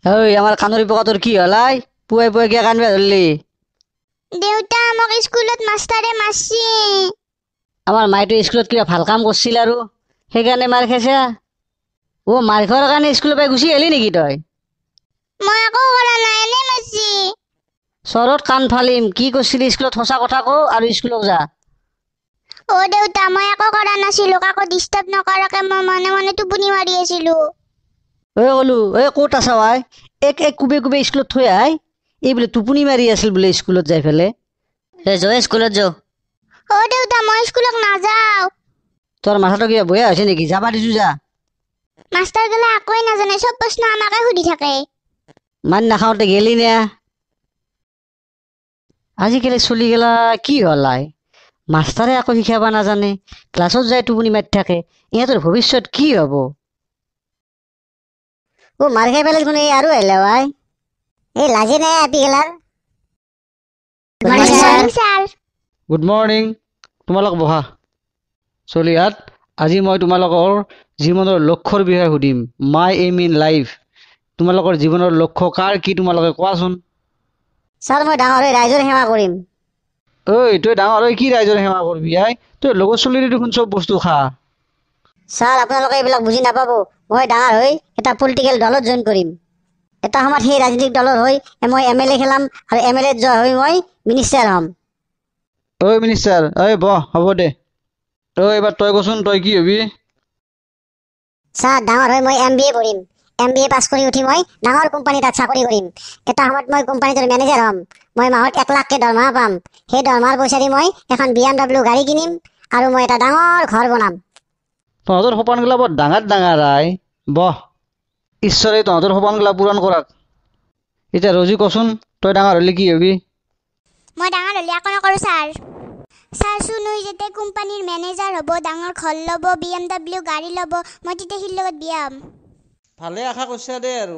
ঐ আমাৰ কাণৰি পোকাটোৰ কি হ'ল I? পুৱাই পুৱাই কিয় কান্দিবা ধৰলি? দেউতা, মোক স্কুলত মাষ্টাৰে মাৰছি। আমাৰ মাইটো স্কুলত কিবা ভাল কাম কৰিছিল আৰু সেইকাৰণে মাৰ খাইছা? অ' মাৰ খোৱাৰ কাৰণে স্কুলৰ পৰা গুচি আহিলি নেকি তই? মই একো কৰা নাই, এনেই মাৰছি। চৰত কাণ ফালিম, কি কৰিছিলি স্কুলত সঁচা কথা কও আৰু স্কুলক যা। অ' দেউতা, মই একো কৰা নাছিলো, কাকো ডিষ্টাৰ্ব নকৰাকে মই মনে মনে টোপনি মাৰি আছিলো। ঐ কলো, ঐ ক'ত আছা ভাই? এক এক কোবে কোবে স্কুলত থৈ আই। এই বোলে টোপনি মাৰি আছিল বোলে স্কুলত যাই পেলে। এ যোৱা স্কুলত যো। অ' দেউতা, মই স্কুলত নাযাওঁ। তোৰ মাথাটো কিবা বয়া হৈছে নেকি? যাবা দিছো যা। মাষ্টাৰ গেলা একোৱে নাজানে, চব প্ৰশ্ন আমাকে সুধি থাকে। মান নাখাওঁতে গেলি নে? আজিকালি চলি গেলা কি হ'ল I? মাষ্টাৰে একো শিকাব নাজানে, ক্লাছত যাই টোপনি মাৰি থাকে, ইহঁতৰ ভৱিষ্যত কি হ'ব? অ মাৰ খাই পেলাই দেখোন এই আৰু আহিলে ভাই। এই লাজে নাই আপি গেলাৰ। Good morning sir. Good morning. তোমালোক বহা। চলিহাত, আজি মই তোমালোকৰ জীৱনৰ লক্ষ্যৰ বিষয়ে সুধিম। মাই এইম ইন লাইফ, তোমালোকৰ জীৱনৰ লক্ষ্য কাৰ কি তোমালোকে কোৱাচোন। ছাৰ, মই ডাঙৰ হৈ ৰাইজৰ সেৱা কৰিম। ঐ তই ডাঙৰ হৈ কি ৰাইজৰ সেৱা কৰিবি আই? তই লগৰ চলিৰে দেখোন চব বস্তু খা। ছাৰ, আপোনালোকে এইবিলাক বুজি নাপাব। মই ডাঙৰ হৈ এটা পলিটিকেল দলত জইন কৰিম। এটা সময়ত সেই ৰাজনৈতিক দলৰ হৈ মই এম এল এ খেলাম আৰু এম এল এত জয় হৈ মই মিনিষ্টাৰ হ'ম। ঐ মিনিষ্টাৰ, ঐ বহ, হ'ব দে। ঐ এইবাৰ তই কচোন, তই কি হবি? ছাৰ, ডাঙৰ হৈ মই এম বি এ পঢ়িম। এম বি এ পাছ কৰি উঠি মই ডাঙৰ কোম্পানী এটাত চাকৰি কৰিম। এটা সময়ত মই কোম্পানীটোৰ মেনেজাৰ হ'ম। মই মাহত 1 লাখকৈ দৰমহা পাম। সেই দৰমহাৰ পইচা দি মই এখন বি এম ডাব্লিউ গাড়ী কিনিম আৰু মই এটা ডাঙৰ ঘৰ বনাম। তহঁতৰ সপোনগিলা বৰ ডাঙৰ ডাঙৰ আই। বহ, ঈশ্বৰে তহঁতৰ সপোনগিলা পূৰণ কৰাক। এতিয়া ৰজি কচোন, তই ডাঙৰ হ'লে কি হবি? মই ডাঙৰ হ'লে একো নকৰোঁ ছাৰ। ছাৰ, চুনুই যেতিয়া কোম্পানীৰ মেনেজাৰ হ'ব, ডাঙৰ ঘৰ ল'ব, বি এম ডাব্লিউ গাড়ী ল'ব, মই তেতিয়া সিৰ লগত বিয়া হ'ম। ভালে আশা কৰিছা দেই আৰু।